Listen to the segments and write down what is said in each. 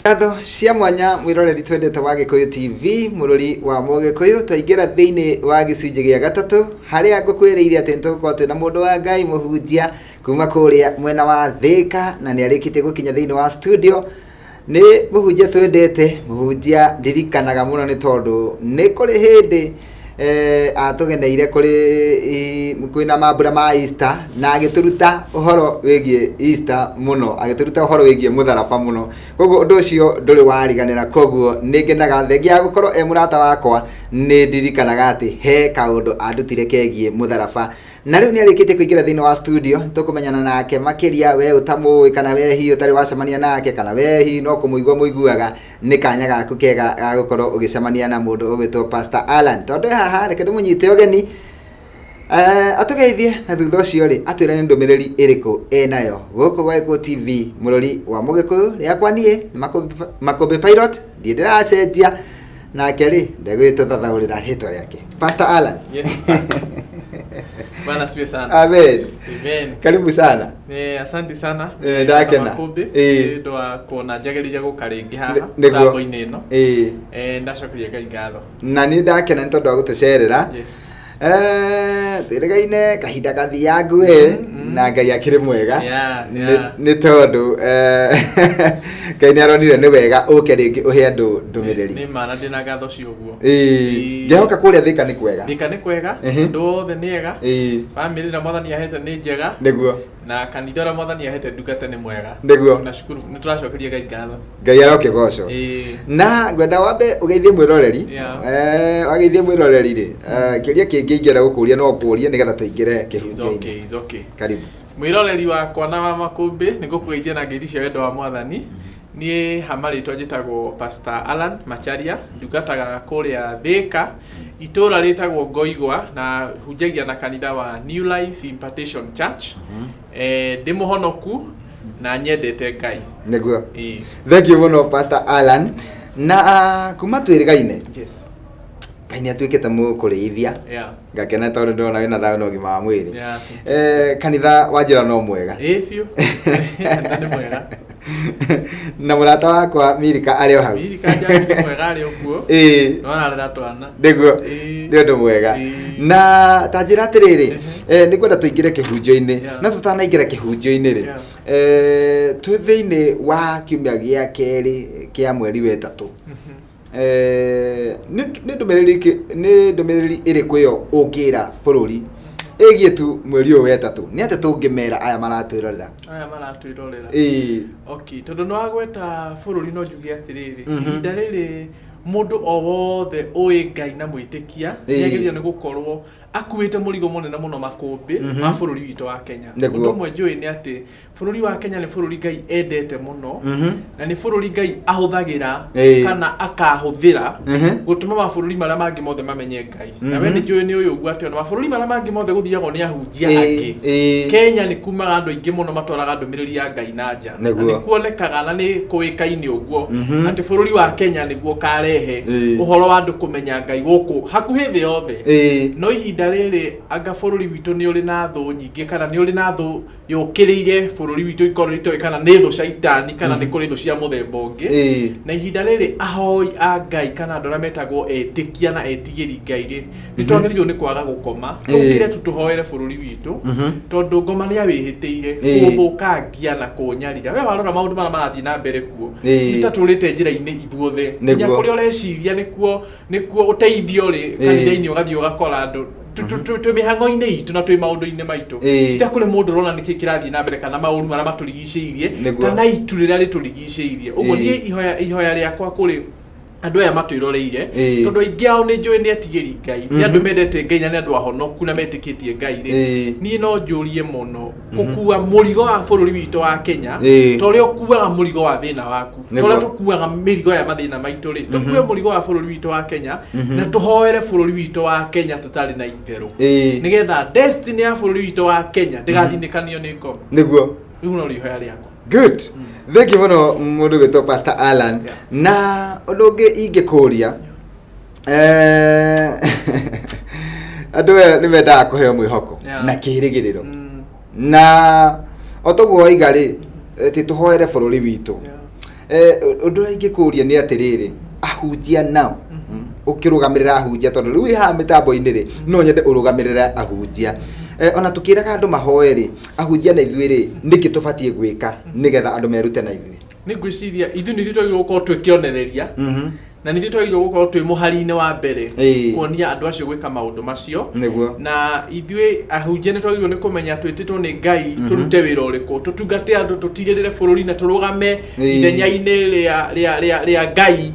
Ngatho cia mwanya mwĩroreri twendete wa Gĩkũyũ TV, mũrũri wa Mũgĩkũyũ. Twaingĩra thĩinĩ wa gĩcunjĩ gĩa gatatũ harĩa ngũkwĩrĩire atĩ nĩtũgũkorwo twĩna mũndũ wa Ngai, mũhunjia kuma kũrĩa mwena wa Thĩka, na nĩ arĩkĩtie gũkinya thĩinĩ wa studio. Nĩ mũhunjia twendete, mũhunjia ndirikanaga mũno nĩ tondũ nĩ kũrĩ hĩndĩ atũgeneire kũrĩ kwĩna mambura ma Easter na agĩtũruta ũhoro wĩgiĩ Easter mũno, agĩtũruta ũhoro wĩgiĩ mũtharaba mũno. Koguo ũndũ ũcio ndũrĩ wariganĩra, koguo nĩ ngenaga thengia ya gũkorwo e mũrata wakwa, nĩ ndirikanaga atĩ he kaũndũ andutire kegiĩ mũtharaba. Na rĩu nĩ arĩkĩtie kũingĩra thĩinĩ wa studio, tũkũmenyana nake makĩria. We ũtamũĩ, kana we hihi ũtarĩ wacemania nake, kana we hihi no kũmũigua mũiguaga, nĩ kanya gaku kega ga gũkorwo ũgĩcemania na mũndũ ũgwĩtwo Pastor Alan. Tondũ e haha, reke ndĩmũnyite ũgeni atũgeithie, na thutha ũcio rĩ, atwĩre nĩ ndũmĩrĩri ĩrĩkũ ĩnayo gũkũ gwa Gĩkũyũ TV, mũrori wa Mũgĩkũyũ. Rĩakwa niĩ nĩ Makũmbĩ Pilot, ndiĩ ndĩracenjia, nake rĩ, ndegwĩtũthathaũrĩra rĩtwa rĩake. Pastor Alan. Yes, sir. Bwana asifiwe sana. Amen. Amen. Karibu sana. Asante sana. Ndakena. Makũmbĩ. Nĩ ũndũ wa kuona njagĩrĩire gũka rĩngĩ haha mĩtambo-inĩ ĩno. Ndacokeria Ngai ngatho. Na niĩ ndakena nĩ tondũ wa gũtũcerera. Twĩrĩgaine kahinda gathiangu ĩ, na Ngai akĩrĩ mwega. Nĩ tondũ Ngai nĩ aronire nĩ wega ũke rĩngĩ ũhe andũ ndũmĩrĩri. Nĩ ma, na ndĩna ngatho cia ũguo. Ngehoka kũrĩa Thĩka nĩ kwega. Thĩka nĩ kwega, andũ othe nĩ ega. Bamĩrĩ ĩrĩa Mwathani ahete nĩ njega. Na kanitha ũrĩa Mwathani ahete ndungata nĩ mwega. Nashukuru, nĩ tũracokeria Ngai ngatho. Ngai arokĩgocwo. Na ngwenda wambe ũgeithie mwĩroreri. Wageithie mwĩroreri rĩ, kĩũria kĩngĩ ingĩenda gũkũria no ngũrie nĩgetha tũingĩre It's kĩhunjio-inĩ. okay, it's okay. Karibu. Mwĩroreri wakwa na wa Makũmbĩ, nĩ ngũkũgeithia na ngeithi cia wendo wa Mwathani. Niĩ ha marĩtwa njĩtagwo Pastor Alan Macharia, ndungataga kũrĩa Thĩka, itũũra rĩtagwo Ngoigwa, na hunjagia na kanitha wa New Life Impartation Church. Ndĩ mũhonoku na nyendete Ngai. Nĩguo. Thank you mũno, Pastor Alan. Na kuma twĩrĩgaine, Ngai nĩ atuĩkĩte mũkũrĩithia. Ngakena tondũ ndĩrona wĩna thayũ na ũgima wa mwĩrĩ. Kanitha wa njĩra no mwega. Ĩĩ biũ. Kanitha nĩ mwega. Na mũrata wakwa Mirika arĩ o hau. Mirika Njambi nĩ mwega, arĩ o kuo. No ararera twana. Nĩguo. Nĩ ũndũ mwega. Na ta njĩra atĩrĩrĩ, nĩ ngwenda tũingĩre kĩhunjio-inĩ. No tũtanaingĩra kĩhunjio-inĩ rĩ, twĩ thĩinĩ wa kiumia gĩa kerĩ kĩa mweri wa ĩtatũ. Nĩ ndũmĩrĩri ĩrĩkũ ĩyo ũngĩra bũrũri ĩgiĩ tu mweri ũyũ wa ĩtatũ? Nĩ atĩ tũngĩmera aya maratwĩrorera? Aya maratwĩrorera. Okay, tondũ nĩ wagweta bũrũri, no njuge atĩrĩrĩ, ihinda rĩrĩ mũndũ o wothe ũĩ Ngai na mwĩtĩkia nĩ agĩrĩirwo nĩ gũkorwo akuĩte mũrigo mũnene mũno makũmbĩ ma bũrũri witũ wa Kenya. Ũndũ ũmwe njũĩ nĩ atĩ bũrũri wa Kenya nĩ bũrũri Ngai endete mũno, na nĩ bũrũri Ngai ahũthagĩra kana akahũthĩra gũtũma mabũrũri marĩa mangĩ mothe mamenye Ngai. Na we nĩ njũĩ nĩ ũyũ ũguo atĩ ona mabũrũri marĩa mangĩ mothe gũthiagwo nĩ ahunjia angĩ, Kenya nĩ kumaga andũ aingĩ mũno matwaraga ndũmĩrĩri ya Ngai na nja. Na nĩ kuonekaga na nĩ kũĩkaine ũguo atĩ bũrũri wa Kenya nĩguo ũkarehe ũhoro wa andũ kũmenya Ngai gũkũ hakuhĩ thĩ yothe. No ihinda rĩrĩ anga bũrũri witũ nĩ ũrĩ na thũ nyingĩ, kana nĩ ũrĩ na thũ yũkĩrĩire bũrũri witũ, ikorwo itoĩ kana nĩ thũ caitani kana nĩ kũrĩ thũ cia mũthemba ũngĩ. Na ihinda rĩrĩ ahoi a Ngai kana andũ arĩa metagwo etĩkia na etigĩri Ngai rĩ, nĩ twagĩrĩirwo nĩ kwaga gũkoma, tũkĩre tu tũhoere bũrũri witũ, tondũ ngoma nĩ awĩhĩtĩire kũũthũkangia na kũũnyarira. We warora maũndũ marĩa marathiĩ na mbere kuo, nĩ ta tũrĩte njĩra-inĩ ithuothe nginya kũrĩa ũreciria nĩkuo ũteithio rĩ, kanitha-inĩ ũgathiĩ ũgakora andũ twĩ mĩhang'o-inĩ itũ na twĩ maũndũ-inĩ maitũ. Ti ta kũrĩ mũndũ ũrona nĩkĩ kĩrathiĩ na mbere kana maũru marĩa matũrigicĩirie kana itu rĩrĩa rĩtũrigicĩirie ũguo. Niĩ ihoya rĩakwa kũrĩ andũ aya matwĩroreire, tondũ aingĩ ao nĩ njũĩ nĩ etigĩri Ngai, nĩ andũ mendete Ngai na nĩ andũ ahonoku na metĩkĩtie Ngai rĩ, niĩ no njũrie mũno gũkua mũrigo wa bũrũri witũ wa Kenya ta ũrĩa ũkuaga mũrigo wa thĩna waku, ta ũrĩa tũkuaga mĩrigo ya mathĩna maitũ rĩ, tũkue mũrigo wa bũrũri witũ wa Kenya na tũhoere bũrũri witũ wa Kenya tũtarĩ na itherũ, nĩgetha destiny ya bũrũri witũ wa Kenya ndĩgathinĩkanio nĩ ngoma. Rĩu no ihoya rĩakwa. Good, thank you mũno mũndũ gwĩtwo Pastor Alan. Na ũndũ ũngĩ ingĩkũria, andũ aya nĩ mendaga kũheo mwĩhoko na kĩrĩgĩrĩro, na o toguo waiga rĩ, atĩ tũhoere bũrũri witũ. Ũndũ ũrĩa ingĩkũria nĩ atĩrĩrĩ, ahunjia nao ũkĩrũgamĩrĩra ahunjia, tondũ rĩu wĩ haha mĩtambo-inĩ rĩ, no nyende ũrũgamĩrĩre ahunjia. Ona tũkĩraga andũ mahoe rĩ, ahunjia na ithuĩ rĩ, nĩkĩ tũbatiĩ gwĩka nĩgetha andũ merute na ithuĩ? Nĩ ngwĩciria ithuĩ nĩ ithuĩ twagĩrĩirwo gũkorwo twĩ kĩonereria na nĩ ithuĩ twagĩrĩirwo gũkorwo twĩ mũhari-inĩ wa mbere kuonia andũ acio gwĩka maũndũ macio. Na ithuĩ ahunjia nĩ twagĩrĩirwo nĩ kũmenya twĩtĩtwo nĩ Ngai tũrute wĩra ũrĩkũ, tũtungate andũ, tũtigĩrĩre bũrũri na tũrũgame ithenya-inĩ rĩa Ngai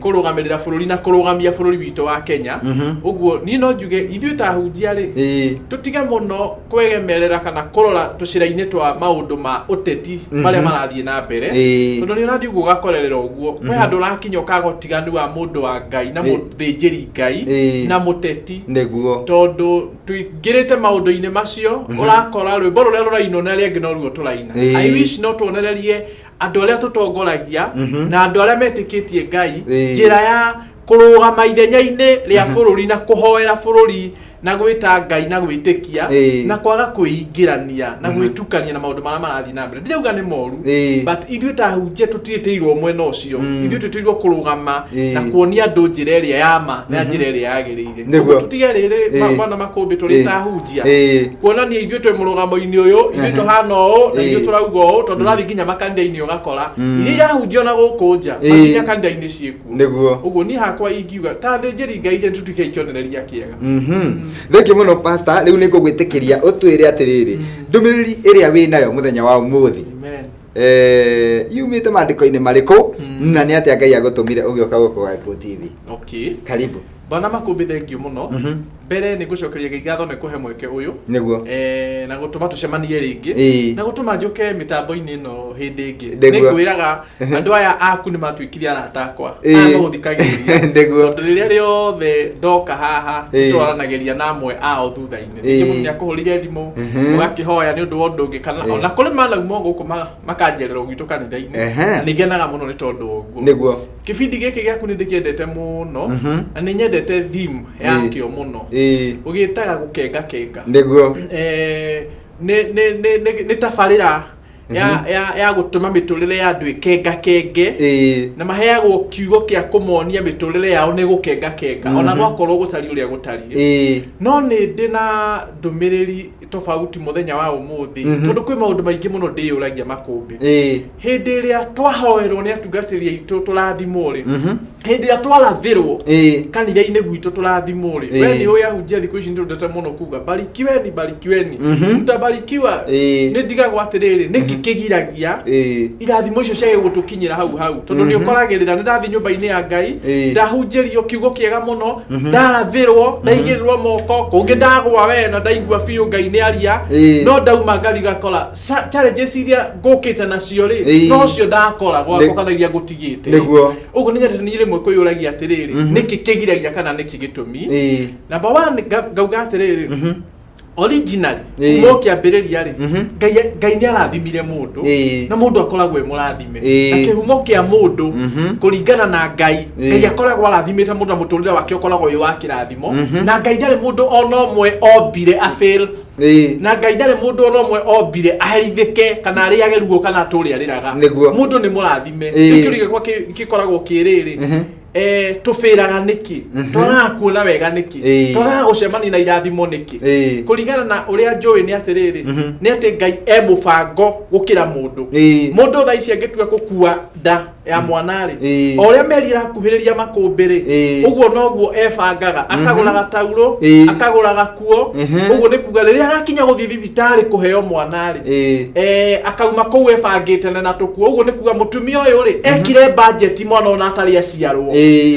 kũrũgamĩrĩra bũrũri na kũrũgamia bũrũri witũ wa Kenya. Ũguo niĩ no njuge ithuĩ ta ahunjia rĩ, tũtige mũno kwegemerera kana kũrora tũcĩra-inĩ twa maũndũ ma ũteti marĩa marathiĩ na mbere, tondũ nĩ ũrathiĩ ũguo ũgakorerera ũguo kwĩ handũ ũrakinya ũkaga ũtiganu wa mũndũ wa Ngai na mũthĩnjĩri Ngai na mũteti. Tondũ tũingĩrĩte maũndũ-inĩ macio, ũrakora rwĩmbo rũrĩa rũrainwo na arĩa angĩ noruo tũraina. I wish no tuonererie andũ arĩa tũtongoragia na andũ arĩa metĩkĩtie Ngai njĩra ya kũrũgama ithenya-inĩ rĩa bũrũri na kũhoera bũrũri na gwĩta Ngai na gwĩtĩkia na kwaga kwĩingĩrania na gwĩtukania na maũndũ marĩa marathiĩ na mbere. Ndirauga nĩ moru, but ithuĩ ta ahunjia tũtiĩtĩirwo mwena ũcio. Ithuĩ twĩtĩirwo kũrũgama na kuonia andũ njĩra ĩrĩa ya ma na njĩra ĩrĩa yagĩrĩire. Ũguo tũtige rĩrĩ bwana Makũmbĩ, tũrĩ ta ahunjia kuonania ithuĩ twĩ mũrũgamo-inĩ ũyũ, ithuĩ tũhana ũũ na ithuĩ tũrauga ũũ, tondũ ũrathiĩ nginya makanitha-inĩ ũgakora iria irahunjio na gũkũ nja nginya kanitha-inĩ ciĩkuo. Ũguo niĩ hakwa ingiuga ta athĩnjĩri Ngai rĩ, tũtuĩke kĩonereria kĩega. Thengiũ mũno, pastor. Rĩu nĩ ngũgwĩtĩkĩria ũtwĩre atĩrĩrĩ, ndũmĩrĩri ĩrĩa wĩ nayo mũthenya wa ũmũthĩ Amen. Yumĩte maandĩko-inĩ marĩkũ, na nĩ atĩa Ngai agũtũmire ũgĩũka gũkũ Gĩkũyũ TV? Okay. Karibu. Bwana Makũmbĩ, thengiũ mũno. Mbere nĩ ngũcokeria Ngai ngatho nĩ kũhe mweke ũyũ na gũtũma tũcemanie rĩngĩ na gũtũma njũke mĩtambo-inĩ ĩno hĩndĩ ĩngĩ. Nĩ ngwĩraga andũ aya aku nĩ matuĩkire arata akwa, aya magũthikagĩrĩria, tondũ rĩrĩa rĩothe ndoka haha twaranagĩria na amwe ao thutha-inĩ. Rĩngĩ mũndũ nĩ akũhũrire thimũ ũgakĩhoya nĩ ũndũ wa ũndũ ũngĩ, kana ona kũrĩ manauma gũkũ makanjerera gwitũ kanitha-inĩ. Na nĩ ngenaga mũno nĩ tondũ wa ũguo. Kĩbindi gĩkĩ gĩaku nĩ ndĩkĩendete mũno na nĩ nyendete theme yakĩo mũno, ũgĩtaga gũkenga kenga. Nĩ tabarĩra ya gũtũma mĩtũrĩre ya andũ ĩkengakenge na maheagwo kiugo kĩa kũmonia mĩtũrĩre yao nĩ gũkengakenga ona gwakorwo gũtariĩ ũrĩa gũtariĩ. No nĩ ndĩ na ndũmĩrĩri tofauti mũthenya wa ũmũthĩ, tondũ kwĩ maũndũ maingĩ mũno ndĩyũragia, Makũmbĩ. Hĩndĩ ĩrĩa twahoerwo nĩ atungatĩri aitũ tũrathimwo rĩ, hĩndĩ ĩrĩa twarathĩrwo kanitha-inĩ gwitũ tũrathimwo rĩ, we nĩ ũĩ ahunjia thikũ ici nĩ tũndete mũno kuga barikiweni, barikiweni, mtabarikiwa. Nĩ ndigagwo atĩrĩrĩ, nĩkĩ kĩgiragia irathimo icio ciage gũtũkinyĩra hau hau? Tondũ nĩ ũkoragĩrĩra nĩ ndathiĩ nyũmba-inĩ ya Ngai, ndahunjĩrio kiugo kĩega mũno, ndarathĩrwo, ndaigĩrĩrwo moko, kũngĩ ndagwa we na ndaigua biũ Ngai nĩ aria, no ndauma ngathi ngakora challenges iria ngũkĩte nacio rĩ, nocio ndakora gwakwa kana iria ngũtigĩte. Ũguo nĩ nyendete niĩ rĩmwe kwĩyũragia atĩrĩrĩ, nĩkĩ kĩgiragia kana nĩkĩ gĩtũmi? Number one, ngauga atĩrĩrĩ, originally, kuma o kĩambĩrĩria rĩ, Ngai nĩ arathimire mũndũ na mũndũ akoragwo e mũrathime na kĩhumo kĩa mũndũ kũringana na Ngai, Ngai akoragwo arathimĩte mũndũ na mũtũrĩre wake ũkoragwo wĩ wa kĩrathimo, na Ngai ndarĩ mũndũ ona ũmwe ombire a fail, na Ngai ndarĩ mũndũ ona ũmwe ombire aherithĩke kana arĩage ruo kana atũre arĩraga. Mũndũ nĩ mũrathime. Rĩu kĩũria gĩakwa gĩkoragwo kĩrĩrĩ, tũbĩraga nĩkĩ? Twagaga kuona wega nĩkĩ? Twagaga gũcemania na irathimo nĩkĩ? Kũringana na ũrĩa njũĩ nĩ atĩrĩrĩ, nĩ atĩ Ngai e mũbango gũkĩra mũndũ. Mũndũ thaa ici angĩtua gũkua nda ya mwana rĩ, o ũrĩa meri ĩrakuhĩrĩria makũmbĩ rĩ, ũguo noguo ebangaga, akagũra gataurũ, akagũra gakuo. Ũguo nĩ kuga rĩrĩa agakinya gũthiĩ thibitarĩ kũheo mwana rĩ, akauma kũu ebangĩte na tũkuo. Ũguo nĩ kuga mũtumia ũyũ rĩ, ekire budget mwana ona atarĩ aciarwo.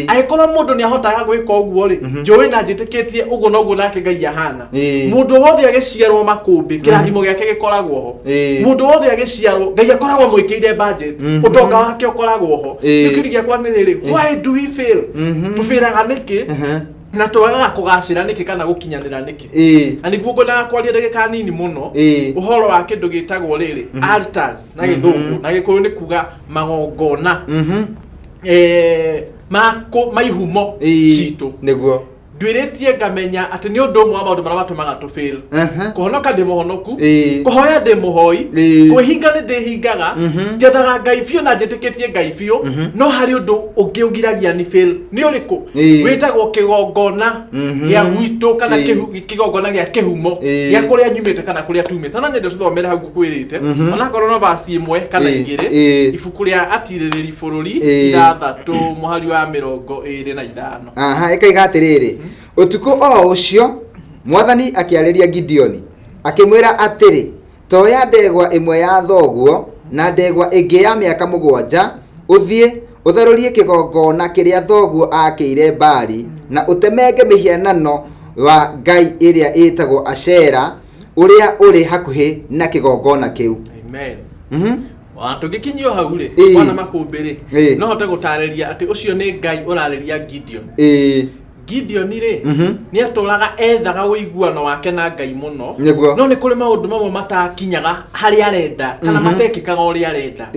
Angĩkorwo mũndũ nĩ ahotaga gwĩka ũguo rĩ, njũĩ na njĩtĩkĩtie ũguo noguo nake Ngai ahana. Mũndũ wothe agĩciarwo, Makũmbĩ, kĩrathimo gĩake gĩkoragwo ho. Mũndũ wothe agĩciarwo, Ngai akoragwo amwĩkĩire budget, ũtonga wake ũkoragwo ho. Rĩu kĩũria gĩakwa nĩ rĩrĩ, why do we fail? Tũbĩraga nĩkĩ na twagaga kũgacĩra nĩkĩ kana gũkinyanĩra nĩkĩ? Na nĩguo ngwendaga kwaria ndagĩka nini mũno ũhoro wa kĩndũ gĩtagwo rĩrĩ altars na Gĩthũngũ, na Gĩkũyũ nĩ kuga magongona ma ihumo citũ. Nduĩrĩtie ngamenya atĩ nĩ ũndũ ũmwe wa maũndũ marĩa matũmaga tũ fail. Kũhonoka ndĩ mũhonoku, kũhoya ndĩ mũhoi, kwĩhinga nĩ ndĩhingaga, njethaga Ngai biũ na njĩtĩkĩtie Ngai biũ, no harĩ ũndũ ũngĩ ũgiragia ni fail. Nĩ ũrĩkũ? Wĩtagwo kĩgongona gĩa gwitũ kana kĩgongona gĩa kĩhumo gĩa kũrĩa nyumĩte kana kũrĩa tumĩte. No nyende tũthomere hau ngũkwĩrĩte, onakorwo no verse ĩmwe kana igĩrĩ, ibuku rĩa Atirĩrĩri Bũrũri 6 mũhari wa 25. Aha, ĩkaiga atĩrĩrĩ, ũtukũ o ũcio mwathani akĩarĩria Gideoni akĩmwĩra atĩrĩ, toya ndegwa ĩmwe ya thoguo na ndegwa ĩngĩ ya mĩaka 7, ũthiĩ ũtharũrie kĩgongona kĩrĩa thoguo aakĩire Baali, na ũtemenge mĩhianano wa ngai ĩrĩa ĩtagwo Ashera ũrĩa ũrĩ hakuhĩ na kĩgongona kĩu. Amen. Tũngĩkinyio hau rĩ, bwana Makũmbĩ rĩ, no hote gũtarĩria atĩ ũcio nĩ Ngai ũrarĩria Gideon. Gideon rĩ, nĩ atũraga ethaga ũiguano wake na Ngai mũno. No nĩ kũrĩ maũndũ mamwe matakinyaga harĩa arenda kana matekĩkaga ũrĩa arenda.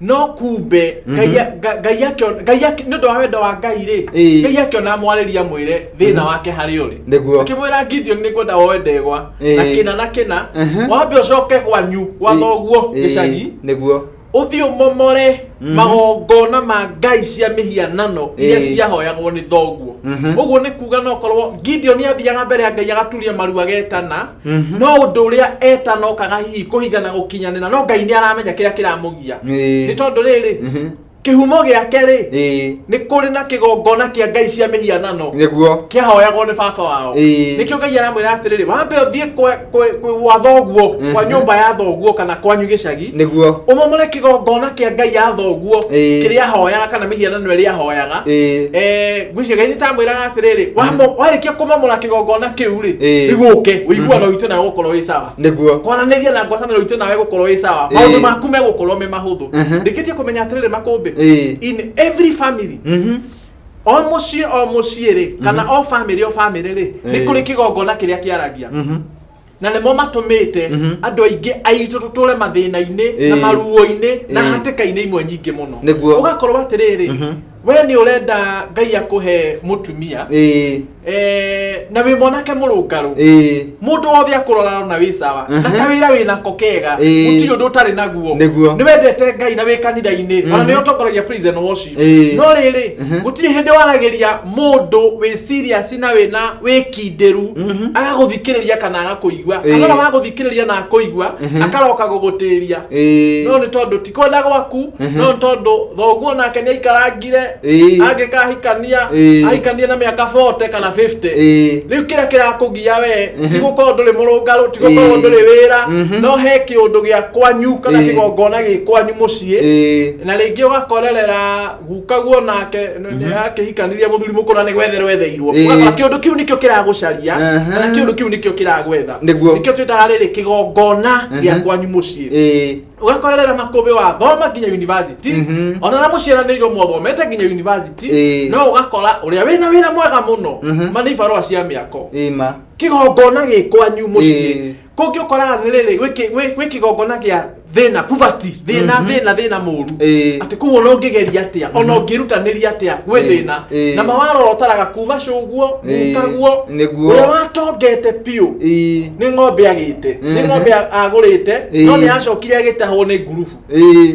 No kumbe Ngai Ngai akĩona, Ngai nĩ ũndũ wa wendo wa Ngai rĩ, Ngai akĩona amwarĩria amwĩre thĩna wake harĩa ũrĩ. Akĩmwĩra Gideon nĩ ngwenda woe ndegwa na kĩna na kĩna, wambe ũcoke gwanyu gwa thoguo gĩcagi, ũthiĩ ũmomore magongona ma ngai cia mĩhianano iria ciahoyagwo nĩ thoguo. Ũguo nĩ kuga no korwo Gideon athiaga mbere ya Ngai agaturia maru agetana, no ũndũ ũrĩa etana okaga hihi kũhinga na gũkinyanĩra, no Ngai nĩ aramenya kĩrĩa kĩramũgia. Nĩ tondũ rĩrĩ, kĩhumo gĩake rĩ, nĩ kũrĩ na kĩgongona kĩa ngai cia mĩhianano kĩahoyagwo nĩ baba wao. Nĩkĩo Ngai aramwĩra atĩrĩrĩ, wambe ũthiĩ gwa thoguo, kwa nyũmba ya thoguo kana kwanyu gĩcagi, ũmomore kĩgongona kĩa ngai ya thoguo kĩrĩa ahoyaga kana mĩhianano ĩrĩa ahoyaga. Ngwĩciria Ngai nĩtamwĩraga atĩrĩrĩ, warĩkia kũmomora kĩgongona kĩu rĩ, rĩu ũke ũiguano witũ nawe gũkorwo wĩ sawa, kwaranĩria na ngwatanĩro itũ nawe gũkorwo ĩ sawa, maũndũ maku megũkorwo me mahũthũ. Ndĩkĩtie kũmenya atĩrĩrĩ Makũmbĩ, in every family, o mũciĩ o mũciĩ rĩ, kana o family o family rĩ, nĩ kũrĩ kĩgongona kĩrĩa kĩaragia, na nĩmo matũmĩte andũ aingĩ aitũ tũtũre mathĩna-inĩ na maruo-inĩ na hatĩka-inĩ imwe nyingĩ mũno. Ũgakorwo atĩrĩrĩ, we nĩ ũrenda Ngai akũhe mũtumia, na wĩ mwanake mũrũngarũ, mũndũ wothe akũrora na wĩ sawa, na kawĩra wĩ nako kega, gũtirĩ ũndũ ũtarĩ naguo, nĩ wendete Ngai na wĩ kanitha-inĩ, ona nĩ ũtongoragia praise and worship, no rĩrĩ, gũtirĩ hĩndĩ waragĩria mũndũ wĩ serious na wĩna wĩkindĩru agagũthikĩrĩria kana agakũigua, kana ona wagũthikĩrĩria na akũigua akaroka gũgũtĩria, no nĩ tondũ ti kwenda gwaku, no nĩ tondũ thoguo nake nĩ aikarangire angĩkahikania, ahikanie na mĩaka 40 kana 50. Rĩu kĩrĩa kĩrakũgia we ti gũkorwo ndũrĩ mũrũngarũ, ti gũkorwo ndũrĩ wĩra, no he kĩũndũ gĩa kwanyu kana kĩgongona gĩ kwanyu mũciĩ, na rĩngĩ ũgakorerera gukaguo nake akĩhikanirie mũthuri mũkũrũ na nĩ gwetherwo etheirwo. Ũgakora kĩũndũ kĩu nĩkĩo kĩragũcaria kana kĩũndũ kĩu nĩkĩo kĩragwetha. Nĩkĩo twĩtaga rĩrĩ kĩgongona gĩa kwanyu mũciĩ. Ũgakorerera Makũmbĩ wa thoma nginya university, ona na mũciaranĩirwo mwathomete nginya university, no ũgakora ũrĩa wĩna wĩra mwega mũno ma nĩ ibarũa cia mĩako. Ma. Kĩgongona gĩ kwanyu mũciĩ. Kũngĩ ũkoraga nĩ rĩrĩ, gwĩ kĩgongona gĩa thĩna, poverty, thĩna, thĩna, thĩna mũru, atĩ kũu ona ũngĩgeria atĩa, ona ũngĩrutanĩria atĩa, gwĩ thĩna. Na mawarora ũtaraga kuma cũguo, gukaguo, ũrĩa watongete biũ, nĩ ng'ombe agĩte, nĩ ng'ombe agũrĩte, no nĩ acokire agĩtahwo nĩ ngurubu.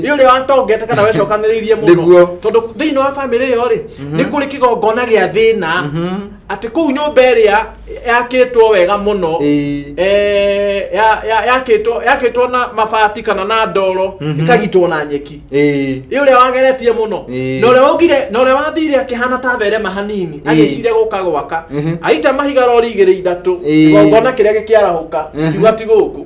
Nĩ ũrĩa watongete kana wecokanĩrĩirie mũno. Tondũ thĩinĩ wa bamĩrĩ ĩyo rĩ, nĩ kũrĩ kĩgongona gĩa thĩna, atĩ kũu nyũmba ĩrĩa yakĩtwo wega mũno, yakĩtwo na mabati kana na ndoro, ĩkagitwo na nyeki. Ĩ ũrĩa wageretie mũno, na ũrĩa waugire, na ũrĩa wathire akĩhana ta therema hanini, agĩcire gũka gwaka, aita mahiga rori igĩrĩ ithatũ, kĩgongona kĩrĩa gĩkĩarahũka, kiuga ti gũkũ.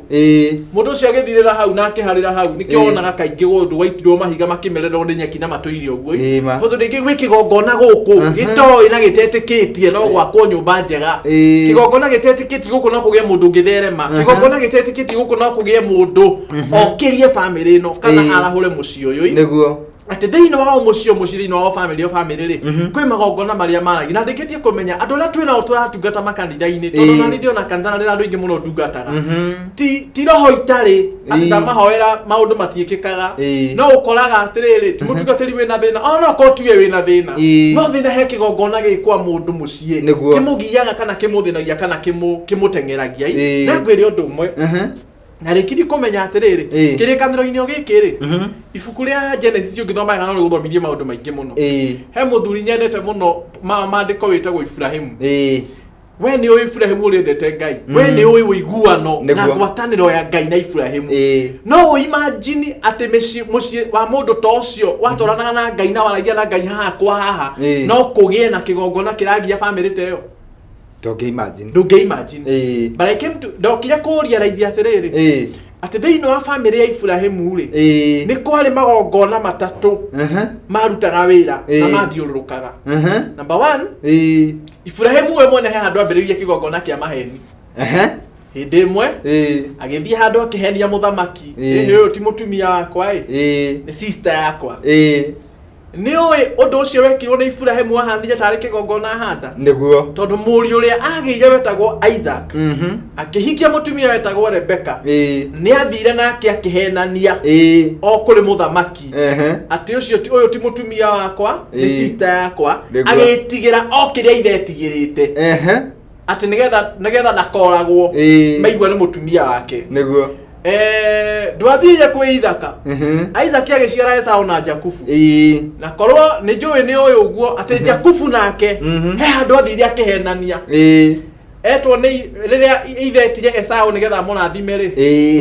Mũndũ ũcio agĩthirĩra hau na akĩharĩra hau, nĩkĩo wonaga kaingĩ ũndũ waitirwo mahiga makĩmererwo nĩ nyeki na matũire ũguo. Ma. Tondũ rĩngĩ gwĩ kĩgongona gũkũ gĩtoĩ na gĩtetĩkĩtie no gwakwo nyũmba njega. Kĩgongona gĩtetĩkĩtie gũkũ no kũgĩe mũndũ ũngĩtherema. Kĩgongona gĩtetĩkĩtie gũkũ no kũgĩe mũndũ okĩrie bamĩrĩ ĩno kana arahũre mũciĩ ũyũ. Atĩ thĩinĩ wa o mũciĩ o mũciĩ, thĩinĩ wa o famĩlĩ o famĩlĩ rĩ, kwĩ magongona marĩa maragia. Na ndĩkĩtie kũmenya andũ arĩa twĩ nao tũratungata makanitha-inĩ, tondũ na nĩ ndĩrona kanitha na ndĩna andũ aingĩ mũno ndungataga, ti roho itarĩ atĩ ndamahoera maũndũ matiĩkĩkaga. No ũkoraga atĩrĩrĩ, ti mũtungatĩri wĩna thĩna, ona no korwo tiwe wĩna thĩna, no thĩna he kĩgongona gĩ kwa mũndũ mũciĩ kĩmũgiaga kana kĩmũthĩnagia kana kĩmũteng'eragia. Na ngwĩre ũndũ ũmwe, na rĩkiri kũmenya atĩrĩrĩ, kĩrĩkanĩro-inĩ o gĩkĩ rĩ, ibuku rĩa Genesis ũngĩthoma wega no rĩgũthomithie maũndũ maingĩ mũno. He mũthuri nyendete mũno maandĩko wĩtagwo Iburahĩmu. We nĩ ũĩ Iburahĩmu ũrĩa endete Ngai, we nĩ ũĩ ũiguano na ngwatanĩro ya Ngai na Iburahĩmu. No ũimagine atĩ mũciĩ wa mũndũ ta ũcio watwaranaga na Ngai na waragia na Ngai haha kwa haha, no kũgĩe na kĩgongona kĩragia bamĩrĩ ta ĩyo? Ndũngĩ imagine. Ndũngĩ imagine. But I came to ndokire kũrealize atĩrĩrĩ, atĩ thĩinĩ wa bamĩrĩ ya Iburahĩmu rĩ, nĩ kwarĩ magongona matatũ marutaga wĩra na mathiũrũrũkaga. Number one, Iburahĩmu we mwene he handũ ambĩrĩirie kĩgongona kĩa maheni. Hĩndĩ ĩmwe agĩthiĩ handũ akĩhenia mũthamaki, "Ĩ, ũyũ ti mũtumia wakwa ĩ, nĩ sister yakwa." Nĩ ũĩ ũndũ ũcio wekirwo nĩ Iburahĩmu wahanire tarĩ kĩgongona handa? Nĩguo. Tondũ mũriũ ũrĩa agĩire wetagwo Isaac, akĩhikia mũtumia wetagwo Rebeka, nĩ athire nake akĩhenania o kũrĩ mũthamaki atĩ ũcio ũyũ ti mũtumia wakwa, nĩ sister yakwa. Agĩtigĩra o kĩrĩa ithe etigĩrĩte, atĩ nĩgetha ndakoragwo maigua nĩ mũtumia wake. Ndwathire kwĩ Ithaka. Isaac agĩciara Esau na Jakubu. Na korwo nĩ njũĩ nĩ ũyũ ũguo atĩ Jakubu nake he handũ athire akĩhenania. Etwo nĩ rĩrĩa ithe etire Esau nĩgetha amũrathime rĩ,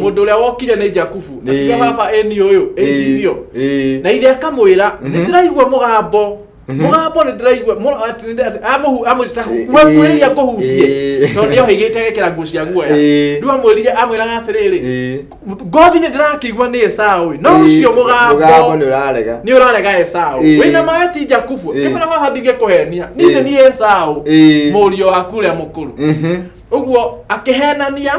mũndũ ũrĩa wokire nĩ Jakubu. Akiuga, "Baba, ĩ ni ũyũ ĩ cithio." Na ithe akamwĩra, "Nĩ ndĩraigua mũgambo, mũgambo nĩ ndĩraigua amwĩta kuhĩrĩria ngũhutie." Tondũ nĩ ohĩgĩte agekĩra nguo cia guoya. Rĩu amwĩrire, amwĩraga atĩrĩrĩ, "Ngothi nĩ ndĩrakĩigua nĩ Esau, no ũcio mũgambo mũgambo nĩ ũrarega." Nĩ ũrarega Esau. "Wĩna maĩ ti Jakubu?" "Kĩmwĩra baba, ndingĩkũhenia, niĩ nĩ niĩ Esau, mũriũ waku ũrĩa mũkũrũ." Ũguo akĩhenania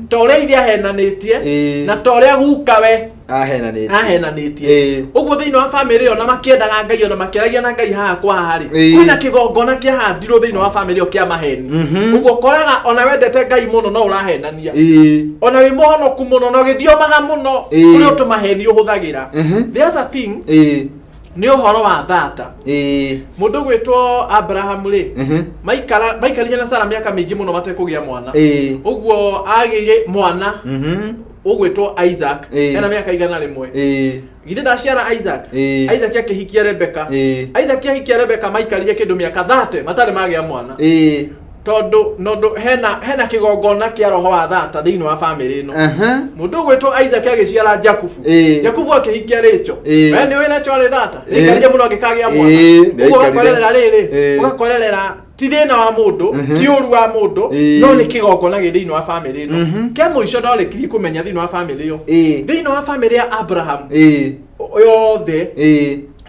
ta ũrĩa ithe ahenanĩtie na ta ũrĩa gukawe ahenanĩtie. Ahenanĩtie. Ũguo thĩinĩ wa bamĩrĩ ĩyo, na makĩendaga Ngai ona makĩaragia na Ngai haha kwa haha rĩ, kwĩna kĩgongona kĩahandirwo thĩinĩ wa bamĩrĩ ĩyo kĩa maheni. Ũguo ũkoraga ona wendete Ngai mũno no ũrahenania, ona wĩ mũhonoku mũno na ũgĩthiomaga mũno, kũrĩ ũtũmaheni ũhũthagĩra. The other thing nĩ ũhoro wa thata. Mũndũ gwĩtwo Abraham rĩ, maikarire na Sara mĩaka mĩingĩ mũno matekũgĩa mwana. Ũguo agĩire mwana ũgwĩtwo Isaac ena mĩaka 100. Githĩ ndaciara Isaac? Isaac akĩhikia Rebeka. Isaac ahikia Rebeka maikarire kĩndũ mĩaka 30 matarĩ magĩa mwana, tondũ nondũ hena kĩgongona kĩa roho wa thata thĩinĩ wa bamĩrĩ ĩno. Mũndũ ũgwĩtwo Isaac agĩciara Jakubu. Jakubu akĩhikia Rachel. We nĩ ũĩ Rachel arĩ thata? Nĩaikarire mũno angĩkagĩa mwana. Ũguo Nĩaikarire. ũgakorerera rĩrĩ, ũgakorerera ti thĩna wa mũndũ, ti ũru wa mũndũ, no nĩ kĩgongona gĩ thĩinĩ wa bamĩrĩ ĩno. Kĩa mũico ndorĩkirie kũmenya thĩinĩ wa bamĩrĩ ĩyo, thĩinĩ wa bamĩrĩ ya Abraham yothe,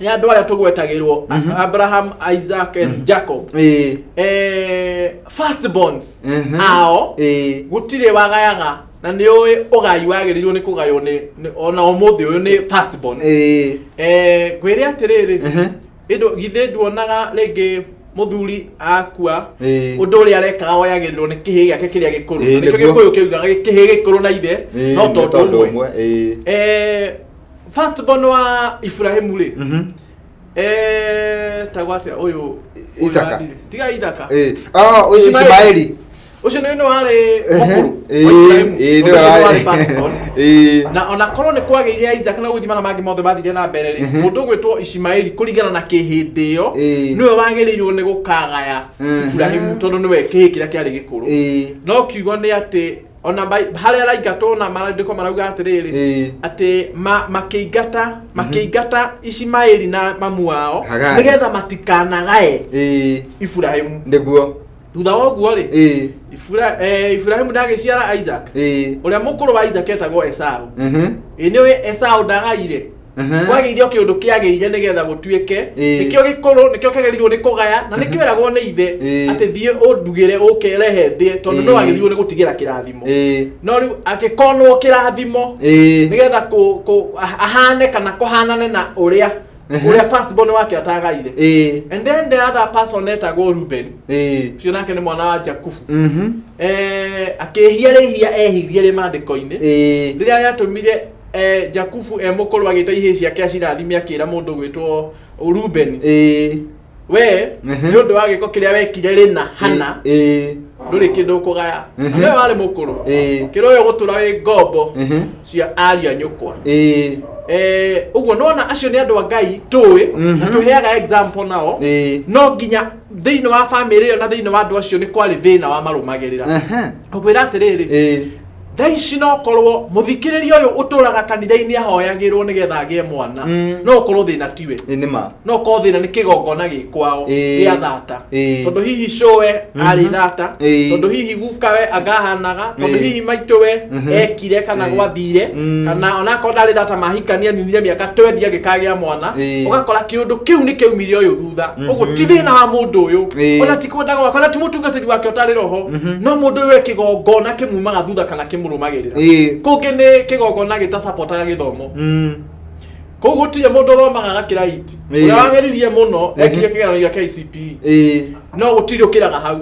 ya andũ arĩa tũgwetagĩrwo, Abraham, Isaac and Jacob, firstborns ao, gũtirĩ wagayaga. Na nĩ ũĩ ũgai wagĩrĩirwo nĩ kũgaywo nĩ ona ũmũthĩ ũyũ nĩ firstborn. Ngwĩre atĩrĩrĩ, ĩndũ githĩ nduonaga rĩngĩ mũthuri akua, ũndũ ũrĩa arekaga woyagĩrĩrwo nĩ kĩhĩ gĩake kĩrĩa gĩkũrũ? Nĩkĩo Gĩkũyũ kĩugaga kĩhĩ gĩkũrũ na ithe no nĩ tondũ tondũ ũmwe. Ũmwe. Firstborn wa Iburahĩmu rĩ, tagwo atĩa ũyũ? Isaka. Tiga Ithaka. Oh, ũyũ Ishmaeli. Ishmaeli. Ũcio nĩ warĩ mũkũrũ wa Iburahĩmu. Nĩwe Ũcio nĩwe warĩ. warĩ firstborn. Na ona korwo nĩ kwagĩire Isaac na gũthiĩ mana mangĩ mothe mathire na mbere rĩ, mũndũ ũgwĩtwo Ishimaeli kũringana na kĩhĩndĩ ĩyo nĩwe wagĩrĩirwo nĩ gũkagaya Iburahĩmu, tondũ nĩwe kĩhĩ kĩrĩa kĩarĩ gĩkũrũ. No kiugo nĩ atĩ ona harĩa araingatwo na maandĩko marauga atĩrĩrĩ, atĩ makĩingata Ishimaeli na mamu wao Hagari. nĩgetha matikanagae Iburahĩmu. Thutha wa ũguo rĩ, Iburahĩmu ndagĩciara Isaac. Ũrĩa mũkũrũ wa Isaac etagwo Esau. Ĩ nĩ ũĩ Esau ndagaire? Kwagĩire o kĩũndũ kĩagĩire nĩgetha gũtuĩke nĩkĩo gĩkũrũ, nĩkĩo kĩagĩrĩirwo nĩ kũgaya, na nĩkĩo eragwo nĩ ithe atĩ thiĩ ũndugĩre ũke rehe thĩ, tondũ nĩ wagĩrĩirwo nĩ gũtigĩra kĩrathimo. No rĩu akĩkonwo kĩrathimo nĩgetha ahane kana kũhanane na ũrĩa Ũrĩa first born wake atagaire. And then the other person etagwo Ruben. Ũcio nake nĩ mwana wa Jakubu. Akĩhia rĩhia ehirie rĩ maandĩko-inĩ rĩrĩa rĩatũmire Jakubu e mũkũrũ agĩta ihĩĩ ciake acirathime, akĩra mũndũ gwĩtwo Ruben, we, nĩ ũndũ wa gĩko kĩrĩa wekire rĩna hana, ndũrĩ kĩndũ ũkũgaya. Nĩwe warĩ mũkũrũ. Kĩrĩa ũyũ gũtũra wĩ ngombo cia ariũ a nyũkwa. Ũguo nona acio nĩ andũ a Ngai tũĩ na tũheaga example nao. No nginya thĩinĩ wa famĩlĩ ĩyo na thĩinĩ wa andũ acio nĩ kwarĩ thĩna wa marũmagĩrĩra. Ngũkwĩra atĩrĩrĩ, thaa ici no korwo mũthikĩrĩria ũyũ ũtũraga kanitha-inĩ ahoyagĩrwo nĩgetha agĩe mwana, no ũkorwo thĩna tiwe. Nĩ ma. No korwo thĩna nĩ kĩgongona gĩ kwao gĩa thata, tondũ hihi cũwe arĩ thata, tondũ hihi gukawe angahanaga, tondũ hihi maitũwe ekire kana gwathire, kana onakorwo ndarĩ thata mahikania ninire mĩaka 20 agĩkagĩa mwana. Ũgakora kĩũndũ kĩu nĩ kĩaumire ũyũ thutha. Ũguo ti thĩna wa mũndũ ũyũ, ona ti kwenda gwake, ona ti mũtungatĩri wake ũtarĩ roho, no mũndũ ũyũ e kĩgongona kĩmumaga thutha kana kĩmũrũmagĩrĩra. Kũngĩ nĩ kĩgongona gĩtasapotaga gĩthomo. Kũu gũtirĩ mũndũ ũthomaga agakĩra iti. Ũrĩa wageririe mũno ekire kĩgeranio gĩa KCPE, no gũtirĩ ũkĩraga hau.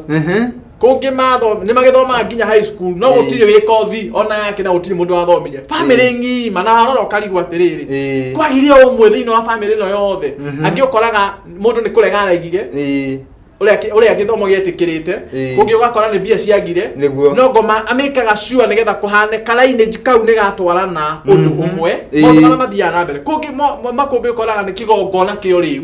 Kũngĩ matho nĩ magĩthomaga nginya high school, no gũtirĩ wĩ kothi ona yake, na gũtirĩ mũndũ wathomire famĩlĩ ng'ima. Na warora ũkarigwo atĩrĩrĩ, kwagire o ũmwe thĩinĩ wa famĩlĩ ĩno yothe. Angĩ ũkoraga mũndũ nĩ kũrega aregire ũrĩa gĩthomo gĩetĩkĩrĩte. Kũngĩ ũgakora nĩ mbia ciagire. No ngoma amĩkaga sure nĩgetha kũhane karainĩji kau nĩ gatwarana ũndũ ũmwe, maũndũ marĩa mathiaga na mbere. Kũngĩ makũmbĩ ũkoraga nĩ kĩgongona kĩa ũrĩu.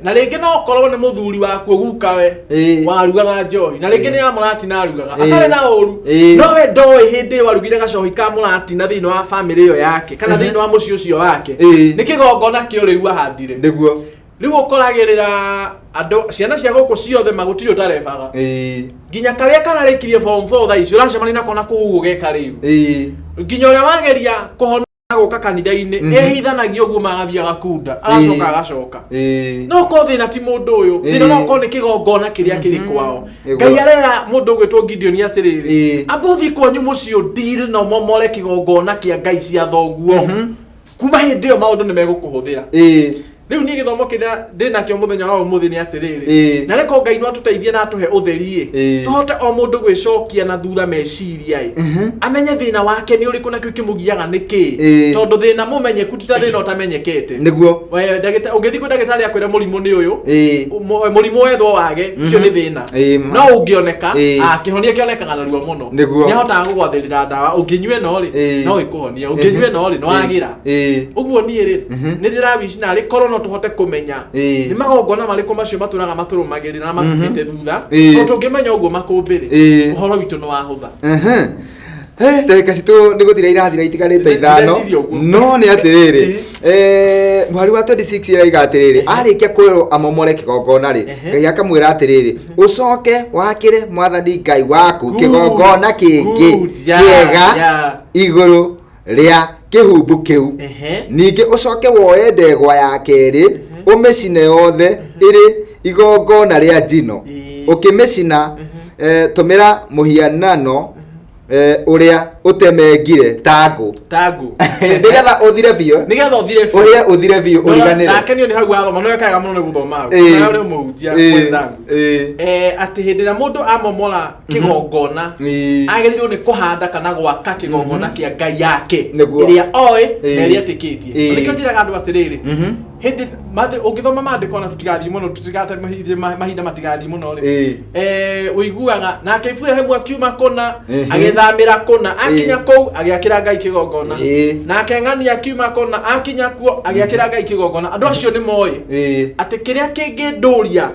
Na rĩngĩ no ũkorwo nĩ mũthuri wakuo gukawe warugaga njohi, na rĩngĩ nĩ ya mũratina arugaga atarĩ na ũru, no we ndoĩ hĩndĩ ĩyo arugire gacohi ka mũratina thĩinĩ wa famĩlĩ ĩyo yake kana thĩinĩ wa mũciĩ ũcio wake, nĩ kĩgongona kĩa ũrĩu ahandire. Rĩu ũkoragĩrĩra andũ ciana cia gũkũ ciothe magũtirĩ ũtarebaga, nginya karĩa kararĩkirie form 4 thaa ici ũracemania nako na kũu gũgeka rĩu, nginya ũrĩa wageria kũhona gũka kanitha-inĩ, ehithanagia ũguo magathiĩ agakunda agacoka agacoka. No korwo thĩna ti mũndũ ũyũ, thĩna no korwo nĩ kĩgongona kĩrĩa kĩrĩ kwao. Ngai arera mũndũ ũgwĩtwo Gideon atĩrĩrĩ, amba ũthiĩ kwanyu mũciĩ ũdeal na ũmomore kĩgongona kĩa ngai cia thoguo. Kuma hĩndĩ ĩyo maũndũ nĩ megũkũhũthĩra. Rĩu niĩ gĩthomo kĩrĩa ndĩnakĩo mũthenya wa ũmũthĩ nĩ atĩrĩrĩ, na reko Ngai no atũteithie na atũhe ũtheri ĩ, tũhote o mũndũ gwĩcokia na thutha meciria ĩ, amenye thĩna wake nĩ ũrĩkũ na kĩu kĩmũgiaga nĩ kĩĩ, tondũ thĩna mũmenyeku ti ta thĩna ũtamenyekete. Nĩguo. We, ũngĩthiĩ kwĩ ndagĩtarĩ akwĩre mũrimũ nĩ ũyũ, mũrimũ wethwo wage, ũcio nĩ thĩna. Ma. No ũngĩoneka, kĩhonia kĩonekaga narua mũno. Nĩ ahotaga gũgwathĩrĩra ndawa, ũngĩnyua ĩno rĩ, no ĩkũhonia, ũngĩnyua ĩno rĩ, no wagĩra. Ũguo niĩ rĩ, nĩ ndĩrawici narĩ korwo no tũhote kũmenya nĩ magongona marĩkũ macio matũraga matũrũmagĩrĩra na matumĩte thutha. No tũngĩmenya ũguo makũmbĩ rĩ, ũhoro witũ nĩ wahũtha. Ndagĩka citũ nĩ gũthira irathira itigarĩte 5. Ndĩreciria ũguo. No nĩ atĩrĩrĩ, mũhari wa 26 ĩraiga atĩrĩrĩ, arĩkia kwĩrwo amomore kĩgongona rĩ, Ngai akamwĩra atĩrĩrĩ, ũcoke wakĩre Mwathani Ngai waku kĩgongona kĩngĩ kĩega igũrũ rĩa kĩhumbu kĩu. Ningĩ ũcoke woe ndegwa ya kerĩ ũmĩcine yothe ĩrĩ igongona rĩa njino. Ũkĩmĩcina, tũmĩra mũhianano ũrĩa ũtemengire ta ngũ. Tangu. Nĩgetha ũthire biũ. Nĩgetha ũthire biũ. Ũhĩe ũthire biũ, ũriganĩre. Nake niĩ nĩ hau wathoma no wekaga mũno nĩ gũthoma hau. Na ũrĩ mũhunjia mwenzangu. Atĩ hĩndĩ ĩrĩa mũndũ amomora kĩgongona, agĩrĩirwo nĩ kũhanda kana gwaka kĩgongona kĩa ngai yake ĩrĩa oĩ na ĩrĩa etĩkĩtie. Nĩkĩo njĩraga andũ atĩrĩrĩ, hĩndĩ ũngĩthoma maandĩko, na tũtigathiĩ mũno, tũtigate mahinda matigathiĩ mũno rĩ, ũiguaga nake Iburahĩmu akiuma kũna, agĩthamĩra kũna, akinya kũu agĩakĩra Ngai kĩgongona. Nake ng'ani akiuma kũna, akinya kuo agĩakĩra Ngai kĩgongona. Andũ acio nĩ moĩ atĩ kĩrĩa kĩngĩndũria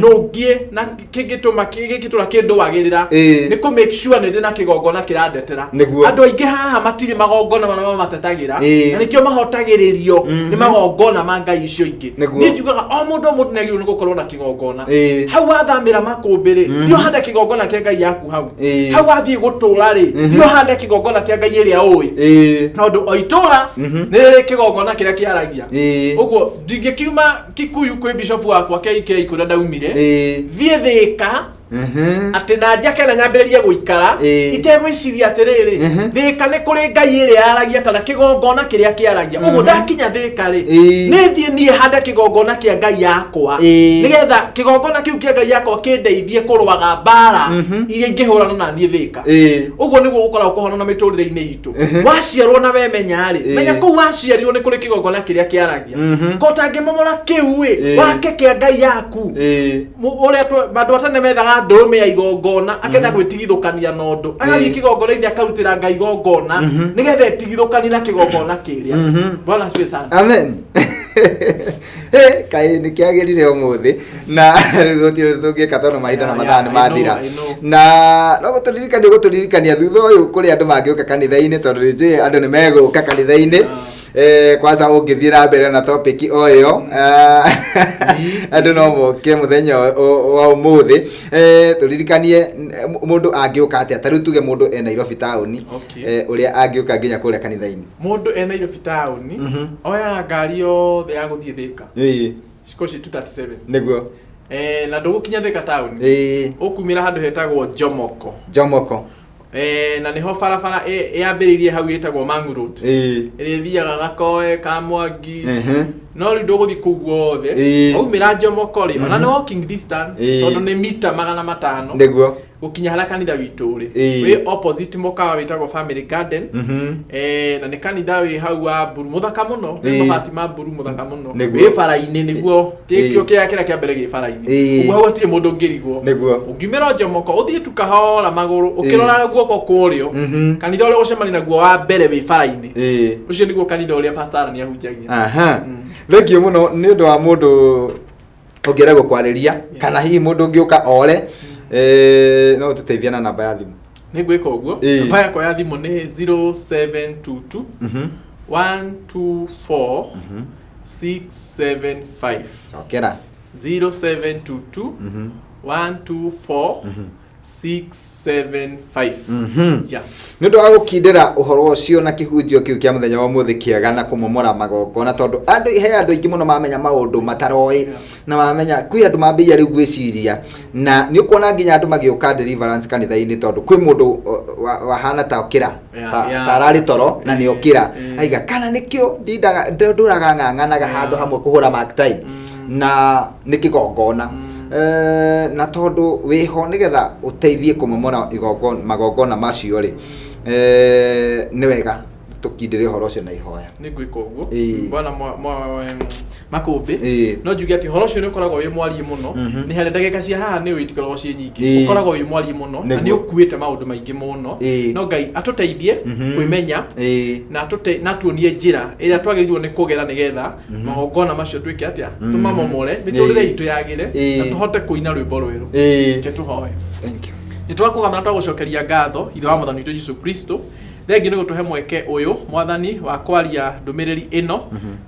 nũngie na kĩngĩtũma kĩngĩtũra kĩndũagĩrĩra nĩ kũ make sure nĩ ndĩ na kĩgongona kĩrandetera. Andũ aingĩ haha matirĩ magongona marĩa mamatetagĩra, na nĩkĩo mahotagĩrĩrio nĩ magongona ma ngai icio ingĩ. Niĩ njugaga o mũndũ o mũndũ nĩ agĩrĩirwo nĩ gũkorwo na kĩgongona. Hau wathamĩra makũmbĩ rĩ, thiĩ ũhande kĩgongona kĩa ngai yaku hau. Hau wathiĩ gũtũra rĩ, thiĩ ũhande kĩgongona kĩa ngai ĩrĩa ũĩ, tondũ o itũra nĩ rĩrĩ kĩgongona kĩrĩa kĩaragia. Ũguo ndingĩkiuma Kikuyu kwĩ bishop wakwa KK kũrĩa ndaumire, thiĩ Thĩka. Atĩ na njake na nyambĩrĩrie gũikara itegwĩciria atĩrĩrĩ, Thĩka nĩ kũrĩ ngai ĩrĩa yaragia kana kĩgongona kĩrĩa kĩaragia. Ũguo ndakinya Thĩka rĩ, nĩ thiĩ niĩ hande kĩgongona kĩa ngai yakwa, nĩgetha kĩgongona kĩu kĩa ngai yakwa kĩndeithie kũrũaga mbara iria ingĩhũrana na niĩ Thĩka. Ũguo nĩguo gũkoragwo kũhana na mĩtũrĩre-inĩ itũ. Waciarwo na wemenya rĩ, menya kũu waciarirwo nĩ kũrĩ kĩgongona kĩrĩa kĩaragia. Ko ũtangĩmomora kĩu ĩ, wake kĩa ngai yaku. Ũrĩa andũ a tene methaga ndũrũme ya igongona, akenda gwĩtigithũkania na ũndũ, agathiĩ kĩgongona-inĩ akarutĩra ngai igongona nĩgetha etigithũkanie na kĩgongona kĩrĩa. Bwana asifiwe sana. Amen. Hey, kaĩ nĩ kĩagĩrire ũmũthĩ na rĩu gũtirĩ ũndũ tũngĩka tondũ mahinda na mathaa nĩ mathira. I know. Na no gũtũririkania thutha ũyũ kũrĩ andũ mangĩũka kanitha-inĩ, tondũ nĩ njũĩ andũ nĩ megũka kanitha-inĩ. Kwanza ũngĩthiĩ na mbere na topic o ĩyo, andũ no moke mũthenya wa ũmũthĩ. Tũririkanie mũndũ angĩũka atĩa, ta rĩu tuge mũndũ e Nairobi taũni, ũrĩa angĩũka nginya kũrĩa kanitha-inĩ. Mũndũ e Nairobi taũni, oyaga ngari yothe ya gũthiĩ Thĩka, Cikoci 237. Na ndũgũkinya Thĩka taũni, ũkumĩra handũ hetagwo Jomoko. Jomoko. Na nĩho barabara yambĩrĩirie hau ĩtagwo Mang'u Road, ĩrĩa ĩthiaga Gakoe ka Mwangi. No rĩu ndũgũthiĩ kũu guothe. Waumĩra Jomoko rĩ, ona nĩ walking distance, tondũ nĩ mita 500 gũkinya harĩa kanitha witũ ũrĩ. Wĩ opposite mũkawa wĩtagwo Family Garden. Na nĩ kanitha wĩ hau wa mburu mũthaka mũno, wĩ mabati ma mburu mũthaka mũno, wĩ bara-inĩ nĩguo gĩkĩo kĩa kĩrĩa kĩa mbere gĩ bara-inĩ. Ũguo hau hatirĩ mũndũ ũngĩrigwo. Ũngiumĩra Jomoko ũthiĩ tu kahora magũrũ ũkĩroraga guoko kwa ũrĩo, kanitha ũrĩa ũgũcemania naguo wa mbere wĩ bara-inĩ, ũcio nĩguo kanitha ũrĩa Pastor Aaron ahunjagia. Aha. Thank you mũno nĩ ũndũ wa mũndũ ũngĩenda gũkwarĩria kana hihi mũndũ ũngĩũka ore, no ũtũteithie na namba ya thimũ. Nĩ ngwĩka ũguo. Namba yakwa ya thimũ nĩ 0722 124 675. Cokera. 0722 124 675. Yeah. Nĩ ũndũ wa gũkindĩra ũhoro ũcio na kĩhunjio kĩu kĩa mũthenya wa ũmũthĩ kĩega na kũmomora magongona, tondũ andũ he andũ aingĩ mũno mamenya maũndũ mataroĩ, na mamenya kwĩ andũ mambĩia rĩu gwĩciria, na nĩ ũkuona nginya andũ magĩũka deliverance kanitha-inĩ, tondũ kwĩ mũndũ wahana ta okĩra, ta ararĩ toro na nĩ okĩra, aiga kana nĩkĩo ndindaga ndũraga ng'ang'anaga handũ hamwe kũhũra mark time, na nĩ kĩgongona. Na tondũ wĩho nĩgetha ũteithie kũmomora magongona macio rĩ, nĩ wega tũkindĩre ũhoro ũcio na ihoya. Nĩ ngwĩka ũguo. Bwana Makũmbĩ, no njuge atĩ ũhoro ũcio nĩ ũkoragwo wĩ mwariĩ mũno. Nĩ harĩa ndagĩka cia haha nĩ ũĩ itikoragwo ciĩ nyingĩ. Ũkoragwo wĩ mwariĩ mũno na nĩ ũkuĩte maũndũ maingĩ mũno. No Ngai atũteithie kwĩmenya na atuonie njĩra ĩrĩa twagĩrĩirwo nĩ kũgera nĩgetha magongona macio twĩke atĩa, tũmamomore, mĩtũrĩre itũ yagĩre, na tũhote kũina rwĩmbo rwerũ. Reke tũhoe. Thank you. Nĩ twakũgama na twagũcokeria ngatho, Ithe wa Mwathani witũ Jesu Kristo. Thengiũ nĩ gũtũhe mweke ũyũ, Mwathani, wa kwaria ndũmĩrĩri ĩno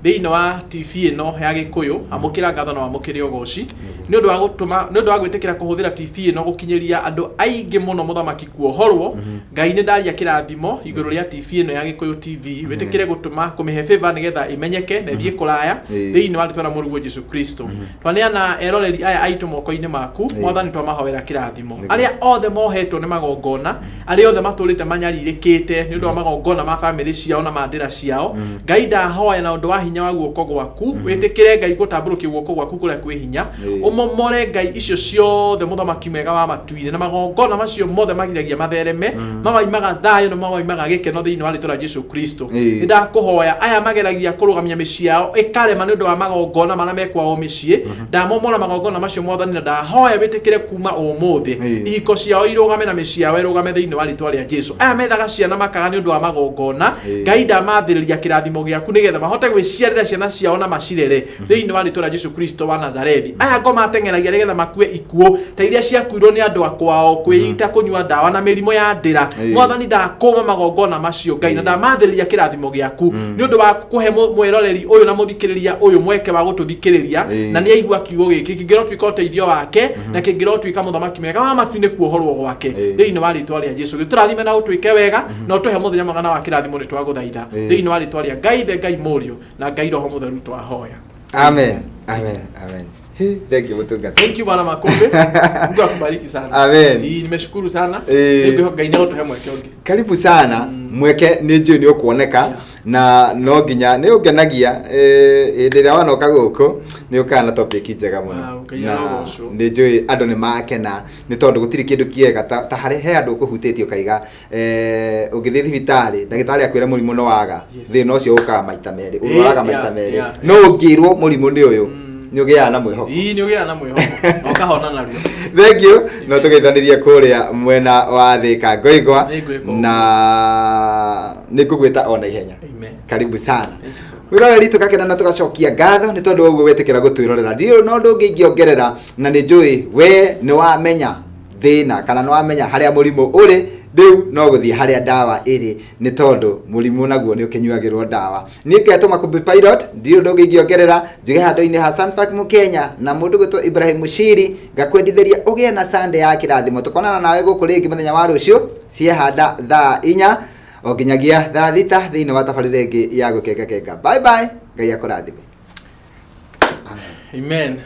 thĩinĩ wa TV ĩno ya Gĩkũyũ. Amũkĩra ngatho na wamũkĩre ũgoci nĩ ũndũ wa gũtũma, nĩ ũndũ wa gwĩtĩkĩra kũhũthĩra TV ĩno gũkinyĩria andũ aingĩ mũno mũthamaki kuohorwo. Ngai, nĩ ndaria kĩrathimo igũrũ rĩa TV ĩno ya Gĩkũyũ TV, wĩtĩkĩre gũtũma kũmĩhe favor nĩgetha ĩmenyeke na ĩthiĩ kũraya, thĩinĩ wa rĩtwa rĩa Mũrũguo Jesu Kristo. Twaneana eroreri aya aitũ moko-inĩ maku, Mwathani, twamahoera kĩrathimo. Arĩa othe mohetwo nĩ magongona, arĩa othe matũrĩte manyarirĩkĩte nĩ ũndũ wa magongona ma bamĩrĩ ciao na ma ndĩra ciao, Ngai, ndahoya na ũndũ wa hinya wa guoko gwaku, wĩtĩkĩre Ngai gũtambũrũkia guoko gwaku kũrĩa kwĩ hinya, ũmomore Ngai icio ciothe, mũthamaki mwega wa matu-inĩ, na magongona macio mothe magiragia mathereme, mawaimaga thayũ na mawaimaga gĩkeno, thĩinĩ wa rĩtwa rĩa Jesu Kristo. Nĩ ndakũhoya, aya mageragia kũrũgamia mĩciĩ yao ĩkarema nĩ ũndũ wa magongona marĩa mekwao mĩciĩ, ndamomora magongona macio, Mwathani, na ndahoya wĩtĩkĩre kuma ũmũthĩ ihiko ciao irũgame na mĩciĩ yao ĩrũgame, thĩinĩ wa rĩtwa rĩa Jesu. Aya methaga ciana makaga nĩ ũndũ wa magongona, Ngai, ndamathĩrĩria kĩrathimo gĩaku nĩgetha mahote gwĩciarĩra ciana ciao na macirere, thĩinĩ wa rĩtwa rĩa Jesu Kristo wa Nazarethi. Aya ngoma ateng'eragia nĩgetha makue ikuũ ta iria ciakuirwo nĩ andũ a kwao, kwĩita, kũnyua ndawa na mĩrimũ ya ndĩra, Mwathani, ndakũma magongona macio, Ngai, na ndamathĩrĩria kĩrathimo gĩaku nĩ ũndũ wa kũhe mwĩroreri ũyũ na mũthikĩrĩria ũyũ mweke wa gũtũthikĩrĩria, na nĩ aigua kiugo gĩkĩ kĩngĩrotuĩka ũteithio wake na kĩngĩrotuĩka mũthamaki mwega wa matu-inĩ kuohorwo gwake, thĩinĩ wa rĩtwa rĩa Jesu. Gĩtũrathime na ũtwĩke wega na ũtũhe mũthenya mwega na wa kĩrathimo, nĩ twagũthaitha thĩinĩ wa rĩtwa rĩa Ngai Ithe, Ngai Mũriũ na Ngai Roho Mũtheru twahoya. Amen, amen, amen. Thank you, mũtungata. Thank you, Bwana Makombe. Mungu akubariki sana. Amen. Ii, nimeshukuru sana. Ĩĩ. Ngai nĩ agũtũhe mweke ũngĩ. Karibu sana. Mweke nĩ njũĩ nĩ ũkuoneka na no nginya nĩ ũngenagia hĩndĩ ĩrĩa wanoka gũkũ nĩ ũkaga na topic njega mũno. Wow, Ngai Na arogocwo. nĩ njũĩ andũ nĩ makena nĩ tondũ gũtirĩ kĩndũ kĩega ta harĩ he andũ ũkũhutĩtie ũkaiga ũngĩthiĩ thibitarĩ ndagĩtarĩ akwĩre mũrimũ nĩ waga, thĩna ũcio ũkaga maita merĩ, ũrwaraga maita merĩ, no ũngĩrwo mũrimũ nĩ ũyũ, nĩ ũgĩaga na mwĩhoko. Ii, nĩ ũgĩaga na mwĩhoko na ũkahona narua. Thank you. No tũgeithanĩrie kũrĩa mwena wa Thĩka Ngoigwa. Nĩngwĩka ũguo. Na nĩ ngũgwĩta o na ihenya. Amen. Karibu sana. Thank you so much. Mwĩroreri, tũgakena na tũgacokia ngatho nĩ tondũ wa ũguo wetĩkĩra gũtwĩrorera. Ndirĩ na ũndũ ũngĩ ingĩongerera, na nĩ njũĩ we nĩ wamenya thĩna kana nĩ wamenya harĩa mũrimũ ũrĩ, rĩu no gũthiĩ harĩa ndawa ĩrĩ, nĩ tondũ mũrimũ naguo nĩ ũkĩnyuagĩrwo ndawa. Niĩ ngetwo Makũmbĩ Pilot, ndirĩ ũndũ ũngĩ ingĩongerera, njuge handũ-inĩ ha Sunpark Mũkenya na mũndũ gwĩtwo Ibrahim Mushiri, ngakwendithĩria ũgĩe na Sunday ya kĩrathimo. Tũkonana nawe gũkũ rĩngĩ mũthenya wa rũciũ ciehanda thaa 4 o nginyagia thaa 6 thĩinĩ wa tabarĩra ĩngĩ ya gũkengakenga. Bye bye, Ngai akũrathime. Amen.